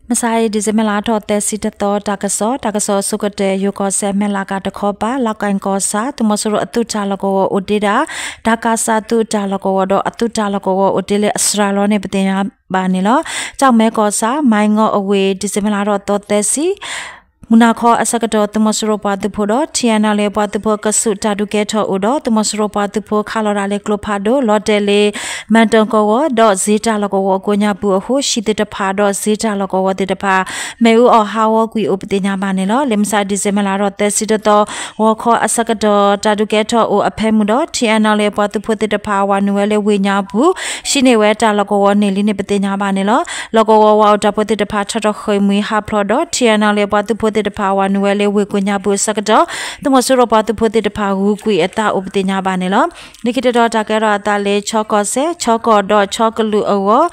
မုၢ်ဆါအံၤ December လါထီၣ်သၢဆံတသီ တၢ်ကစီၣ်, တၢ်ကစီၣ်အဆိကတၢၢ် ယိၤကီၢ်စဲၣ် မဲၢ်လးကၤတခီပၤ လါကၣ်ကီၢ်ဆၣ် သုးမီၤစိရိၤအသုးတၢ်လီၢ်ကဝီၤအိၣ်တ့ၢ်ဒၣ် တၢ်ကးစးသုးတၢ်လီၢ်ကဝီၤဒီး အသုးတၢ်လီၢ်ကဝီၤအိၣ်တ့ၢ်လၢအစှၤလီၤန့ၣ် ပသ့ၣ်ညါဘၣ်န့ၣ်လီၤ. ကၠီၣ်မဲကီၢ်ဆၣ် မၢ်ငီအဝ့ၢ် December လါထီၣ်သီသၢဆံ မုၢ်နၤခီအဆၢကတီၢ် သုးမီၤစိရိၤပှၤသုးဖိဒီး ထံၣ်အဲၣ်နီၣ်လၢပှၤသုးဖိ ကစူးတၢ်ဒုးကဲထီၣ်အိၣ်ဒီး သုးမီၤစိရိၤပှၤသုးဖိခးလီၤတၢ်လၢကျိဖးဒိၣ် လီၤတဲာ်လၢ မၢ်တိၣ်ကဝီၤဒီး စ့တၢ်လီၢ်ကဝီၤအကိးညါပူၤအဃိ ဟံၣ်သ့ၣ်တဖၣ်ဒီးစ့တၢ်လီၢ်ကဝီၤသ့ၣ်တဖၣ် မ့ၣ်အူအီၣ်ဟးဂီၤကွံာ်အိၣ် ပသ့ၣ်ညါဘၣ်န့ၣ်လီၤ. လၢမုၢ်ဆါ December လါထီၣ်သၢဆံတသီ ဂီၤခီအဆၢကတီၢ် တၢ်ဒုးကဲထီၣ်အိၣ်အဖၢမုၢ်ဒီး ထံၣ်အဲၣ်နီၣ်လၢပှၤသုးဖိသ့ၣ်တဖၣ် ဝၤနုာ်ဝဲလၢဝ့ၢ်ညါပူၤ ဟံးန့ၢ်ဝဲတၢ်လီၢ်ကဝီၤန့ၢ်လံန့ၣ် ပသ့ၣ်ညါဘၣ်န့ၣ်လီၤ. လီၢ်ကဝီၤဝၤအိၣ်တၢ်ဖိသ့ၣ်တဖၣ် ထီထီၣ်ဃ့ၢ်မှံဟးဖျိးဒီး ထံၣ်အဲၣ်နီၣ်လၢပှၤသုးဖိသ့ၣ်တဖၣ် ဝၤနုာ်ဝဲလၢဝ့ၢ်ကိးညါပူၤအဆၢကတီၢ် သုးမီၤစိရိၤပှၤသုးဖိသ့ၣ်တဖၣ် ဂုၤကွံာ်အသးအိၣ် ပသ့ၣ်ညါဘၣ်န့ၣ်လီၤ. လၢခံတတီၤ တၢ်ကဲထီၣ်အသးလၢ ခၠီကီၢ်စဲၣ် ခၠီကီၢ်ဒီးခၠီကလုာ်အဂီၢ်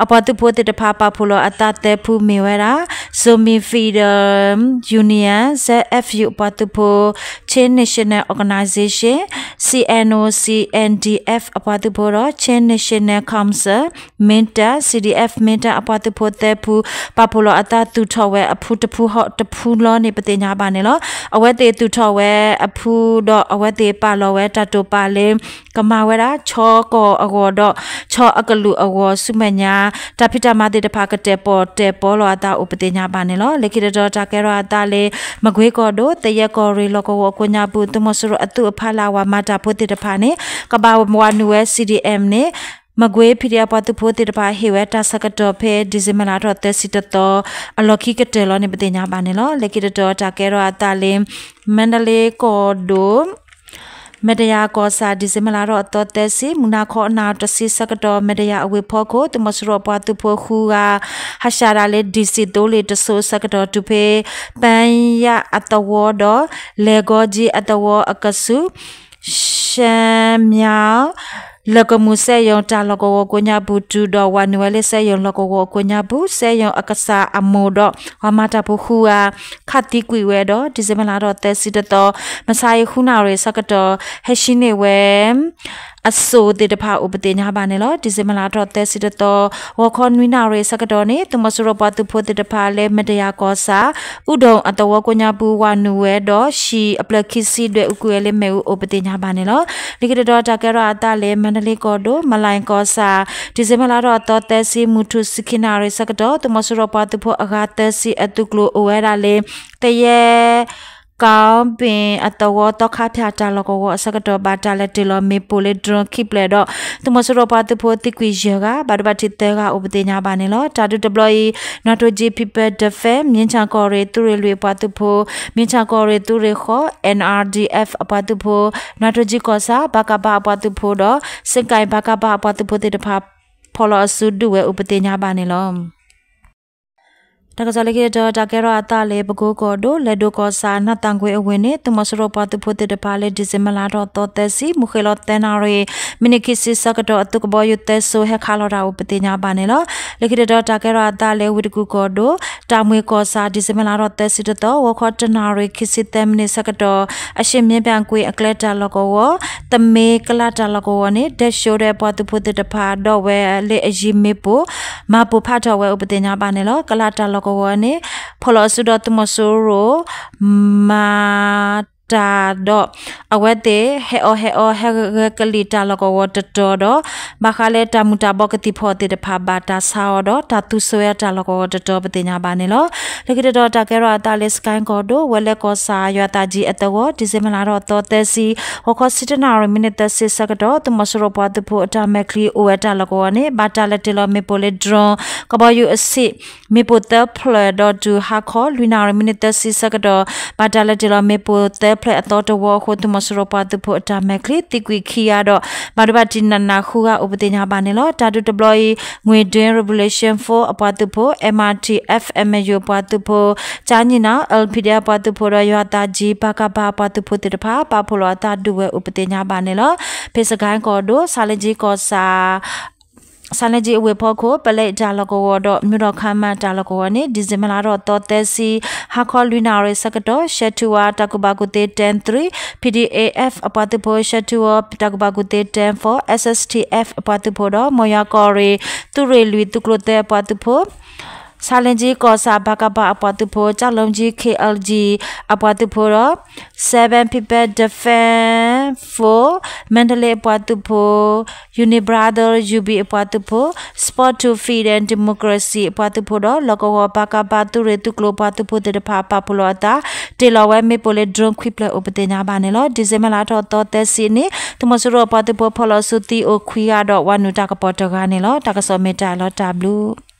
အပှၤသုးဖိသ့ၣ်တဖၣ် ပာ်ဖှိၣ်လီၤအသးသၢဖုမ့ၢ်ဝဲဒၣ် Zomi Freedom Union, Z F U အပှၤသုးဖိ, Chin National Organization, C N O C N D F အပှၤသုးဖိဒီး Chin National Council, Mindat, C D F Mindat အပှၤသုးဖိသၢဖု ပာ်ဖှိၣ်လီၤအသးသူၣ်ထီၣ်ဝဲအဖုတဖုဟီၣ်တဖုလီၤန့ၣ် ပသ့ၣ်ညါဘၣ်န့ၣ်လီၤ. အဝဲသ့ၣ်သူၣ်ထီၣ်ဝဲအဖုဒီး အဝဲသ့ၣ်ပာ်လီၤဝဲတၢ်တိာ်ပာ်လၢ ကမၤဝဲဒၣ် ခၠီကီၢ်အဂီၢ်ဒီး ခၠီအကလုာ်အဂီၢ် ဆူမဲာ်ညါ တၢ်ဖံးတၢ်မၤသ့ၣ်တဖၣ် ကတဲာ်ပီၣ်တဲာ်ပီလီၤအသးအိၣ် ပသ့ၣ်ညါဘၣ်န့ၣ်လီၤ. လၢခံတတီၤ တၢ်ကဲထီၣ်အသးလၢ မကွ့ကီၢ်ဒိၣ် သယဲၢ်ကီၢ်ရ့ၣ် လီၢ်ကဝီၤအကိးညါပူၤ သုးမီၤစိရိၤအသုးအဖီလာ် ဝၤမၤတၢ်ဖိသ့ၣ်တဖၣ်န့ၣ် ကဘၣ်ဝၤနုာ်ဝဲ C D M န့ၣ် မကွ့ P D F ပှၤသုးဖိသ့ၣ်တဖၣ် ဟ့ၣ်ဝဲတၢ်ဆၢကတီၢ်ဖဲ December လါထီၣ်သၢဆံတသီ အလီၢ်ခံကတၢၢ်လီၤန့ၣ် ပသ့ၣ်ညါဘၣ်န့ၣ်လီၤ. လၢခံတတီၤ တၢ်ကဲထီၣ်အသးလၢ မါဒလ့ကီၢ်ဒိၣ် မဲာ်တယၤကီၢ်ဆၣ် December လါထီၣ်အသီသၢဆံ မုၢ်နၤခီအနၣ်တဆံဆၢကတီၢ် မဲာ်တယၤအဝ့ၢ်ဖီခိၣ် သုးမီၤစိရိၤပှၤသုးဖိဃုဂၤ ဟးဆှဲးဒၣ်လၢ ဒံၣ်စံၣ်သိလ့ၣ်တစိၤအဆၢကတီၢ် တုၤဖဲ ပၢ်ယၣ်အသဝီဒီး လဲၤကီကၠံအသဝီအကဆူး ရှမ်းမြောက် လၢၢ်ကမူၣ်စက်ရုံ တၢ်လီၢ်ကဝီၤကိးညါပူၤ တုၤဒီးဝၤနုာ်ဝဲလၢစက်ရုံလီၢ်ကဝီၤအကိးညါပူၤ စက်ရုံအကစၢ်အမိၢ်ဒီး ပှၤမၤတၢ်ဖိဃုဂၤ ခးသံကွံာ်ဝဲဒီး December လါထီၣ်သၢဆံတသီ မုၢ်ဆါအံၤ ဃုနၣ်ရံၣ်အဆၢကတီၢ် ဟဲဟံးန့ၢ်ဝဲ အစိၣ်သ့ၣ်တဖၣ်အိၣ် ပသ့ၣ်ညါဘၣ်န့ၣ်လီၤ. December လါထီၣ်သၢဆံတသီ ဂီၤခီနွံနၣ်ရံၣ်အဆၢကတီၢ်န့ၣ် သုးမီၤစိရိၤပှၤသုးဖိသ့ၣ်တဖၣ်လၢ မဲာ်တယၤကီၢ်ဆၣ် အူဒိၣ်အသဝီကိးညါပူၤ ဝၤနုာ်ဝဲဒီး ဟံၣ်အဖျၢၣ်ခံဆံဒွဲၣ်အူကွံာ်ဝဲလၢမ့ၣ်အူအိၣ် ပသ့ၣ်ညါဘၣ်န့ၣ်လီၤ. လၢခံတတီၤ တၢ်ကဲထီၣ်အသးလၢ မါဒလ့ကီၢ်ဒိၣ် မလၣ်ကီၢ်ဆၣ် December လါထီၣ်အသီသၢဆံ မုၢ်ထူၣ်ဆံခံနၣ်ရံၣ်အဆၢကတီၢ် သုးမီၤစိရိၤပှၤသုးဖိအဂၤသၢဆံအသုးကျိၤအိၣ်ဝဲဒၣ်လၢ သယဲၢ် ကီၢ်ပ့ၣ်အသဝီ သီခါဖၠၣ်တၢ်လီၢ်ကဝီၤအဆၢကတီၢ် ဘၣ်တၢ်လဲၤတ့ၢ်လီၤမ့ၣ်ပိၢ်လၢ drone ခံဖျၢၣ်ဒီး သုးမီၤစိရိၤပှၤသုးဖိသံကွံာ်ယဲၢ်ဂၤ ဘၣ်ဒိဘၣ်ထံးသၢဂၤအိၣ် ပသ့ၣ်ညါဘၣ်န့ၣ်လီၤ. တၢ်ဒုးတဘျီအံၤ နွၤထိကၠံ People Defense မြင်းခြံကီၢ်ရ့ၣ်သုးရ့ၣ်လွံၢ်အပှၤသုးဖိ, မြင်းခြံကီၢ်ရ့ၣ်သုးရ့ၣ်ဃိး N R D F အပှၤသုးဖိ, နွၤထိကၠံကီၢ်ဆၣ် ဘကပ အပှၤသုးဖိဒီး စကဲၣ် ဘကပ အပှၤသုးဖိသ့ၣ်တဖၣ် ဖီၣ်လီၤအစုဒုးဝဲအိၣ် ပသ့ၣ်ညါဘၣ်န့ၣ်လီၤ. တၢ်ကစီၣ်လၢခံတတီၤ တၢ်ကဲထီၣ်အသးလၢ ပကိကီၢ်ဒိၣ် လဲၤဒိၣ်ကီၢ်ဆၣ် နၢ်သၣ်ကွ့အဝ့ၢ်န့ၣ် သုးမီၤစိရိၤပှၤသုးဖိသ့ၣ်တဖၣ်လၢ December လါထီၣ်သီသၢဆံ မုၢ်ဃ့ၢ်လီၤသၢနၣ်ရံၣ် မံးနံးခံဆံဆၢကတီၢ် အသုးကဘီယူၤသၢစိၤ ဟဲခးလီၤတၢ်အိၣ် ပသ့ၣ်ညါဘၣ်န့ၣ်လီၤ. လၢခံတတီၤ တၢ်ကဲထီၣ်အသးလၢ ဝ့ၢ်တကူၣ်ကီၢ်ဒိၣ် တၢ်မှံကီၢ်ဆၣ် December လါထီၣ်သၢဆံတသီ ဂီၤခီတနၣ်ရံၣ် ခံဆံသၢမံးနံးဆၢကတီၢ် အရှေ့မြေပြန့်ကွင်း အကျဲတၢ်လီၢ်ကဝီၤ သမ့ကလးတၢ်လီၢ်ကဝီၤန့ၣ် ဒဲးရှိဒၣ်ပှၤသုးဖိသ့ၣ်တဖၣ် ဒီးဝဲလၢအယံၤမ့ၣ်ပိၢ် မၤပိၢ်ဖးထီၣ်ဝဲအိၣ် ပသ့ၣ်ညါဘၣ်န့ၣ်လီၤ. ကလးတၢ်လီၢ်ကဝီၤန့ၣ် ဖီၣ်လီၤအစုဒီးသုးမီၤစိရိၤ မၤတၢ်ဒီး အဝဲသ့ၣ်ဟဲအီၣ်ဟဲအီ ဟဲဂဲၤကလံၣ်တၢ်လီၢ်ကဝီၤတတီၤဒီး ဘၣ်ဃးလၢတၢ်မူၤတၢ်ဘှီးကသံၣ်ဖီၣ်သ့ၣ်တဖၣ် ဘၣ်တၢ်ဆါအီၤဒီး တၢ်သူၣ်စိဝဲတၢ်လီၢ်ကဝီၤတတီၤ ပသ့ၣ်ညါဘၣ်န့ၣ်လီၤ. လၢခံတတီၤ တၢ်ကဲထီၣ်အသးလၢ စကဲၣ်ကီၢ်ဒိၣ် ဝဲလဲကီၢ်ဆၣ် ယွၤသးကၠံအသဝီ December လါထီၣ်သီသၢဆံ ဂီၤခီဆံတနၣ်ရံၣ် မံးနံးသၢဆံဆၢကတီၢ် သုးမီၤစိရိၤပှၤသုးဖိအတၢ်မဲာ်ချံအိၣ်ဝဲတၢ်လီၢ်ကဝီၤန့ၣ် ဘၣ်တၢ်လဲၤတ့ၢ်လီၤမ့ၣ်ပိၢ်လၢ drone ကဘီယူၤအဆံး မ့ၣ်ပိၢ်သၢဖျၢၣ်ဒီးတုၤဟါခီ လွံၢ်နၣ်ရံၣ် မံးနံးသၢဆံဆၢကတီၢ် ဘၣ်တၢ်လဲၤတ့ၢ်လီၤမ့ၣ်ပိၢ်သၢဖျၢၣ်အသီတဝီအဃိ သုးမီၤစိရိၤပှၤသုးဖိအတၢ်မဲာ်ချံ သံကွံာ်ခံဂၤဒီး ဘၣ်ဒိဘၣ်ထံးနးနးဃုဂၤအိၣ် ပသ့ၣ်ညါဘၣ်န့ၣ်လီၤ. တၢ်ဒုးတဘျီအံၤ ငွေတွင်း Revolution Force အပှၤသုးဖိ M R T F M U အပှၤသုးဖိ ကၠါညံၣ်နီၣ် L P D F အပှၤသုးဖိဒီး ယွၤသးကၠံ ပကဖ အပှၤသုးဖိသ့ၣ်တဖၣ် ပာ်ဖှိၣ်လီၤအသးဒုးဝဲအိၣ် ပသ့ၣ်ညါဘၣ်န့ၣ်လီၤ. ဖဲစကဲၣ်ကီၢ်ဒိၣ် ဆါလ့ကၠံကီၢ်ဆၣ် ဆါလ့ကၠံအဝ့ၢ်ဖီခိၣ် ပလဲတၢ်လီၢ်ကဝီၤဒီး မၠူဒီးခါမၣ်တၢ်လီၢ်ကဝီၤန့ၣ် December လါထီၣ်သီသၢဆံ ဟါခီလွံၢ်နၣ်ရံၣ်ဆၢကတီၢ် ရှဲထူဝါ တၢ်ကူၣ်ဘၣ်ကူၣ်သ့ ten three, P D A F အပှၤသုးဖိ ရှဲထူဝါ တၢ်ကူၣ်ဘၣ်ကူၣ်သ့ ten four, S S T F အပှၤသုးဖိဒီး မိၢ်ယွၤကီၢ်ရ့ၣ် သုးရ့ၣ်လွံၢ် သုးကျိၤသၢအပှၤသုးဖိ ဆါလ့ကၠံကီၢ်ဆၣ် ဘၣ်ကဘၣ်အပှၤသုးဖိ, ကၠၣ်လီကၠံ ခ့ၣ်အဲလ်ကၠံ အပှၤသုးဖိဒီး Seven People Defence Force မၣ်တလ့အပှၤသုးဖိ, Unite Brother ယူဘံၣ် အပှၤသုးဖိ, Support to Freedom Democracy အပှၤသုးဖိဒီး လီၢ်ကဝီၤ ဘၣ်ကဘၣ် သုးရ့ၣ်သုးကျိၤအပှၤသုးဖိသ့ၣ်တဖၣ် ပာ်ဖှိၣ်လီၤအသး တ့ၢ်လီၤဝဲမ့ၣ်ပိၢ်လၢ drone ခွံဖျၢၣ်အိၣ်ပသ့ၣ်ညါဘၣ်န့ၣ်လီၤ. December လါထီၣ်သီသၢဆံအနံၤ သုးမီၤစိရိၤအပှၤသုးဖိဖီၣ်လီၤဆူသံအိၣ်ခွံဂၤဒီး ဝၤနုာ်တၢ်ကပီၤတဂၤန့ၣ်လီၤ. တၢ်ကစီၣ်မ့ၢ်တၢ်အံၤလီၤ. တၢ်ဘျုး